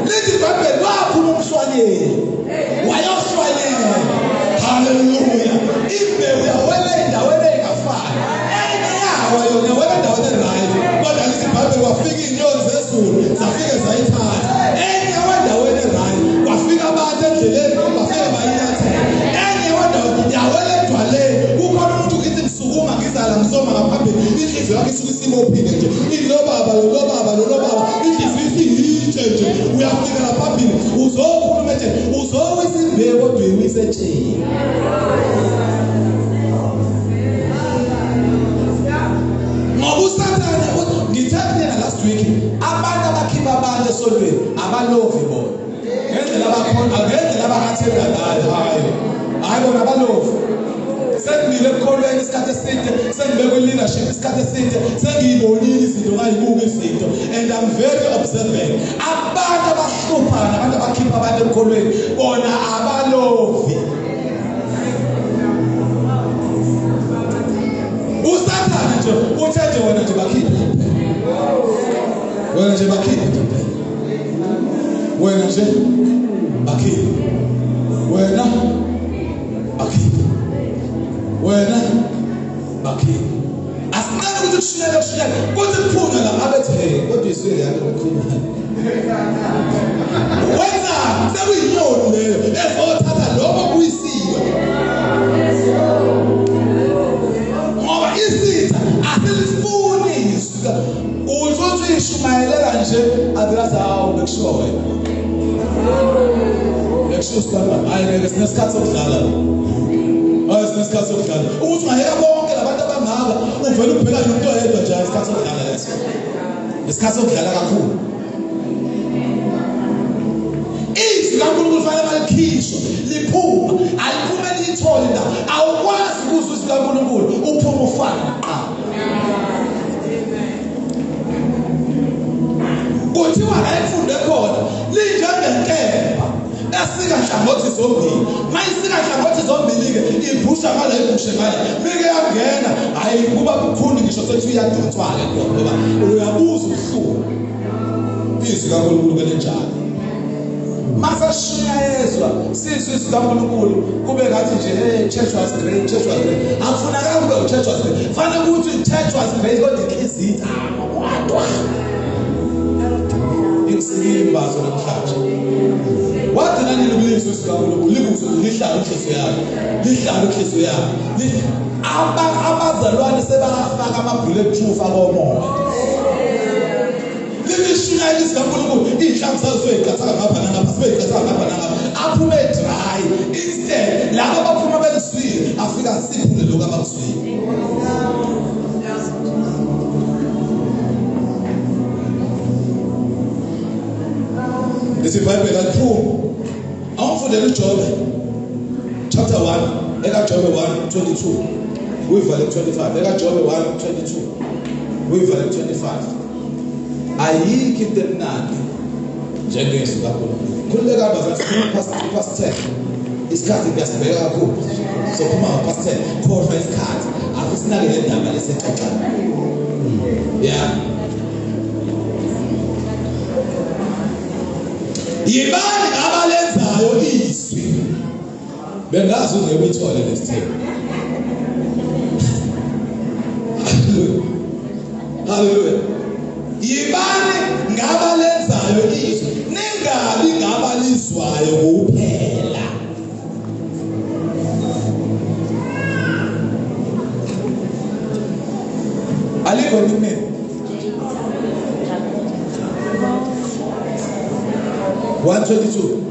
lithi ibhayibheli waphuma umhlwanyeli wayohlwanyela haleluya imbewu yawela endaweni engafani enye yawa yona yawela endaweni eright kodwa lithi ibhayibheli wafika iy'nyoni zezulu zafike zayithatha enye yawa endaweni eright kwafika abantu endleleni bafike bayinyathela enye wendawo yawela edwaleni kukhona umuntu ngithi ngisukuma ngizala ngisoma ngaphambili inhliziyo yakhe isuke isibophile nje ilo baba lo baba lo baba inhliziyo isiyitshe nje uyafika ngaphambili uzokhuluma nje uzowisa imbewu kodwa uyiwise etsheni ngoba usathane ngithe mina last week abantu abakhipha abantu esontweni abalovi bona ngendlela abakhona ngendlela abakathenda ngayo hayi hayi bona balovu sengimile ekukholweni isikhathi eside sengibe kwi-leadership isikhathi eside sengiyibonile izinto ngayibuka izinto and I'm very observant abantu abahlupha nabantu abakhipha abantu emkholweni bona abalovi usathane nje uthe nje wena nje bakhiphe wena nje bakhiphe nje wena nje bakhiphe wena bakhiphe wena bakhiphe asinqeni ukuthi kushiyeke kushiyeke kuthi kuphunywe la abethi hey kodwa izwi leyami lokukhuluma wenza sekuyinyoni leyo ezothatha lokho kuyisiwe ngoba isitha asilifuni izwi Uthi uyishumayelela nje avela hawu bekushiwo wena. Bekushiwo sibamba hayi ngeke sinesikhathi sokudlala. Hayi sinesikhathi sokudlala. Ukuthi ungayeka bonke labantu abangaka uvele ubhekane nomuntu oyedwa nje isikhathi sokudlala leso. Isikhathi sokudlala kakhulu. Izwi kaNkulunkulu fanele malikhishwe liphuma aliphume liyithole indawo awukwazi ukuzwa izwi kaNkulunkulu uphuma ufana kuqala. Iyasika nhlangothi zombili. Mayisika nhlangothi zombili-ke ibhusha ngala ibhushe ngala. Mike yangena hayi kuba bukhuni ngisho sethi uyadonswa-ke khona ngoba uyabuza ubuhlungu. Izwi kaNkulunkulu kelinjalo. Masashunyayezwa sizwe izwi kaNkulunkulu kube ngathi nje hey church was great, church was great. Akufunakala kube church was great. Fanele ukuthi church was great kodwa inhliziyo kodwa ingisikile imbazo namhlanje. Wagcina nini ukulizwa izwi kaNkulunkulu likuzwe lihlala inhliziyo yakho. Lihlala inhliziyo yakho. Abazalwane sebafaka ama-bullet proof akomoya. Lilishunyayela izwi kaNkulunkulu iy'nhlamvu zazo ziyoyiqatha ngapha nangapha ziyoyiqatha ngapha nangapha aphume dry instead laba abaphuma belizwile afika siphule lokhu abakuzwile. Lithi iBhayibheli aliphumi. Awumfundele uJobe chapter 1 ekaJobe 1:22 uyivale 25 ekaJobe 1:22 uyivale 25. Ayikho into emnandi njengezwi kaNkulunkulu. Khululeka bazalwane, past 10. Isikhathi kuyasibheka kakhulu. Sophuma ngo past 10. Khohlwa isikhathi. Akusinake le ndaba lesixoxayo. Yeah. Yibani abalenzayo izwi. Bengazi ungeke uyithole lesithembu. Haleluya. Yibani ngabalenzayo izwi, ningabi ngabalizwayo kuphela. Alikho kumina. 122.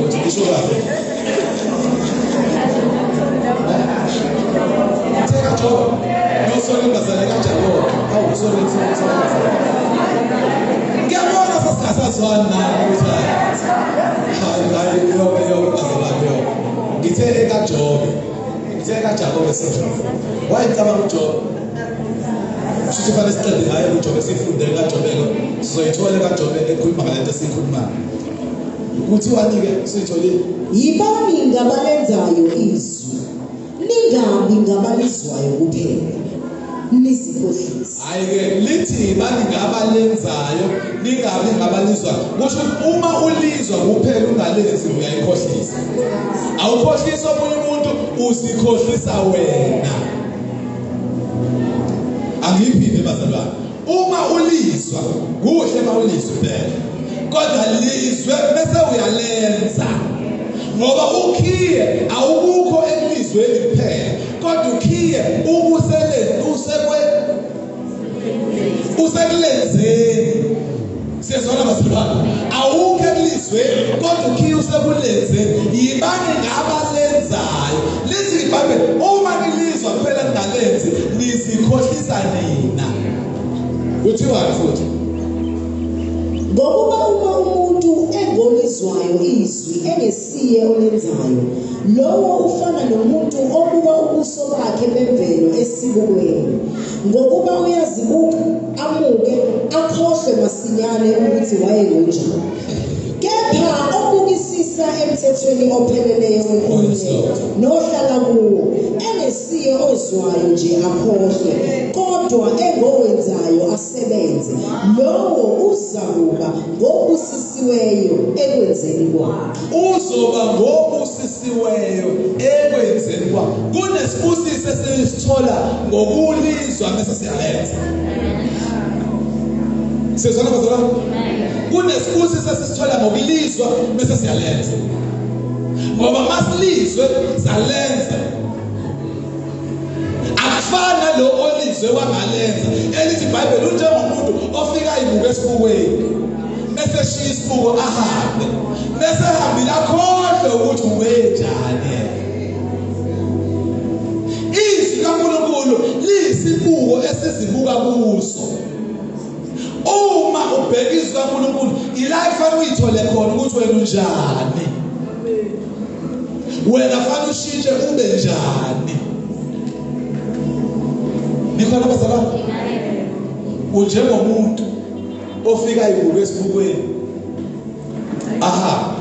Ngisho kahle. Theka Job. No sorry bazalwane kaJakobe. Awu sorry sorry sorry. Ngiyabona sasingasazwani nami ukuthi hayi hayi yo yo bazalwane yo. Ngithe ekaJobe. Ngithe ekaJakobe sorry. Wayicabanga uJobe. Kusho fanele siqede ngayo uJobe sifunde kaJobe lo. Sizoyithola kaJobe ekhuluma ngalento esiyikhulumayo. Kuthiwani-ke siyitholile? Yibani ngabalenzayo izwi, ningabi ngabalizwayo kuphela, nizikhohlise. Hhayi-ke lithi yibani ngabalenzayo ningabi ngabalizwayo. Kusho ukuthi uma ulizwa kuphela ungalenzi uyayikhohlisa. Awukhohlisi omunye umuntu uzikhohlisa wena. Angiyiphinde bazalwane. Uma ulizwa kuhle uma ulizwa impela. Kodwa lizwe bese uyalenza. Ngoba ukhiye awukho ekulizweni kuphela kodwa ukhiye ukusele usekwe usekulenzeni. Siyezwana bazalwane. Awukho ekulizweni kodwa ukhiye usekulenzeni. Yibani ngabalenzayo. Lithi iBhayibheli uma nilizwa kuphela ningalenzi nizikhohlisa nina. Kuthiwani futhi? Ngokuba uma umuntu engolizwayo izwi engesiye olenzayo, lowo ufana nomuntu obuka ubuso bakhe bemvelo esibukweni. Ngokuba uyazibuka, amuke, akhohlwe masinyane ukuthi wayengonjani. Kepha obukisisa emthethweni opheleleyo wenkululeko nohlala kuwo, engesiye ozwayo nje akhohlwe, kodwa engowenzayo asebenze, lowo uzakuba ngobusisiweyo ekwenzeni kwakhe. Uzoba ngobusisiweyo ekwenzeni kwakhe. Kunesibusiso esisithola ngokulizwa bese siyalenza. Sizwana bazalwane? Kunesibusiso esisithola ngokulizwa bese siyalenza. Ngoba masilizwe salenza. Akufani nalo olizwe wangalenza. Elithi iBhayibheli unjengomuntu ofika ayibuke esibukweni. Bese eshiya isibuko ahambe. Bese ehambile akhohlwe ukuthi ubenjani yena. Izwi kaNkulunkulu liyisibuko esizibuka kuso. Uma ubheka izwi kaNkulunkulu ila kufanele uyithole khona ukuthi wena unjani. Wena fanele ushintshe ube njani. Nikhona bazalwane? Unjengomuntu ofika ibuke esibukweni. Aha.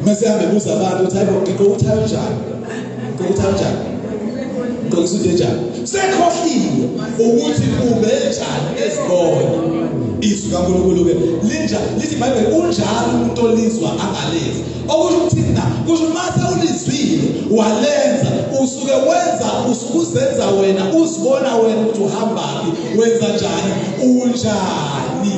Mase hambe buza abantu ukuthi hayibo ngigqoka ukuthi kanjani? Ngigqoka ukuthi kanjani? Ngigqoka ukuthi kanjani? Sekhohliwe ukuthi ube njani ezibona. Izwi kaNkulunkulu ke linjani? Lithi iBhayibheli unjalo umuntu olizwa angalenzi. Okusho ukuthini na? Kusho uma sewulizwile walenza usuke wenza usuke uzenza wena uzibona wena ukuthi uhambaphi wenza njani unjani.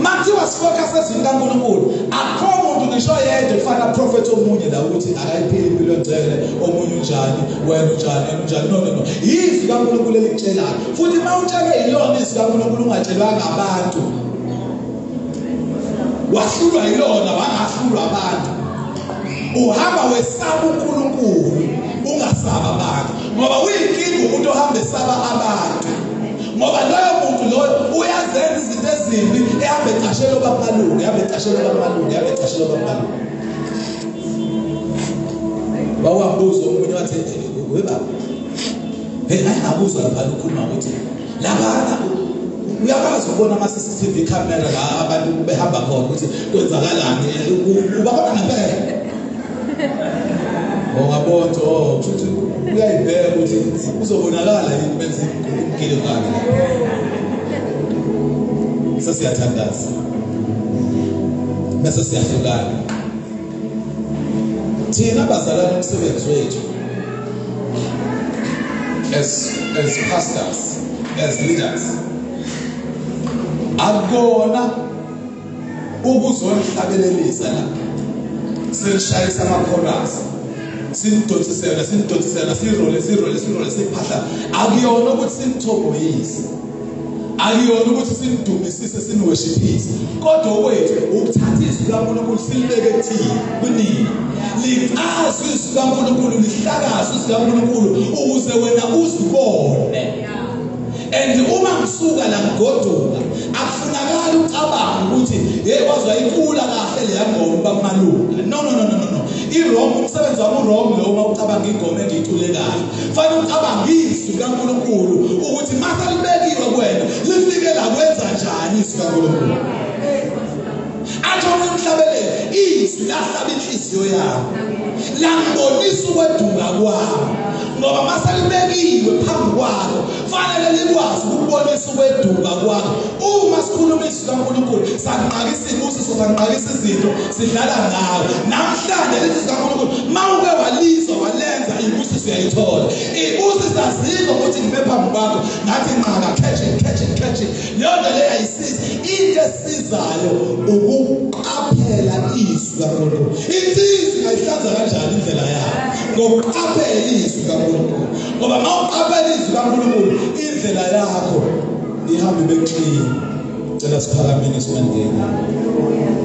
Makuthiwa sifocus ezwini kaNkulunkulu akukho muntu ngisho yedwa kufana prophet omunye la ukuthi akayiphili impilo engcwele omunye unjani wena unjani wena unjani no no no izwi kaNkulunkulu elikutshelayo futhi uma utshelwe yilona izwi kaNkulunkulu ungatshelwanga abantu wahlulwa yilona wangahlulwa abantu uhamba wesaba uNkulunkulu ungasaba abantu ngoba uyinkinga umuntu ohamba esaba abantu ngoba loyo muntu loyo uyazenza izinto ezimbi ehamba ecashela obamalungu ehamba ecashela obamalungu ehamba ecashela obamalungu wawambuza omunye wathi we baba hey ayingabuzwa lapha ukhuluma ukuthi labana uyakwazi ukubona ama-CCTV camera la abantu behamba khona ukuthi kwenzakalani ubabona ngempela ungabona ukuthi oh kusho uyayibheka ukuthi uzobonakala yini benza umgile ngakhe sesiyathandaza bese siyahlukana thina bazalwane umsebenzi wethu as pastors as leaders akukona ukuzonihlabelelisa la sinishayisa amakhorasi sinidonsisela sinidonsisela sirole sirole sirole siphahla akuyona ukuthi sinithokoyise akuyona ukuthi sinidumisise siniweshiphise kodwa okwethu ukuthatha izwi likaNkulunkulu silibeke kuthina kunina licazwe izwi likaNkulunkulu lihlakazwe izwi likaNkulunkulu ukuze wena uzibone and uma ngisuka la ngigoduka akufunakali ucabange ukuthi hey wazwa icula kahle leya ngoma bakumalunga no no no no no i-wrong umsebenzi wami u-wrong lo uma ucabanga ingoma engiyicule kahle fanele ucabange izwi likaNkulunkulu ukuthi mase libekiwe kuwena lifike la kwenza njani izwi likaNkulunkulu athi omunye umhlabeleli izwi lahlaba inhliziyo yami langibonisa ukweduka kwami ngoba mase libekiwe phambi kwakho fanele likwazi ukubonisa ukweduka kwakho uma sikhuluma izwi likaNkulunkulu sanqakisa izibusiso sanqakisa izinto sidlala ngawe namhlanje lezi zikaNkulunkulu mawuke walizwa walenza ibusiso uyayithola ibusiso azikho ukuthi ngime phambi kwakho ngathi nqaka catch it catch it catch it leyo nto leyo ayisizi into esizayo ukuqaphela izwi kaNkulunkulu insizwa ingayihlanza kanjani indlela yayo ngokuqaphela izwi kaNkulunkulu ngoba mawuqaphela izwi kaNkulunkulu indlela yakho ihamba ibe clean cela siphakameni simandeni.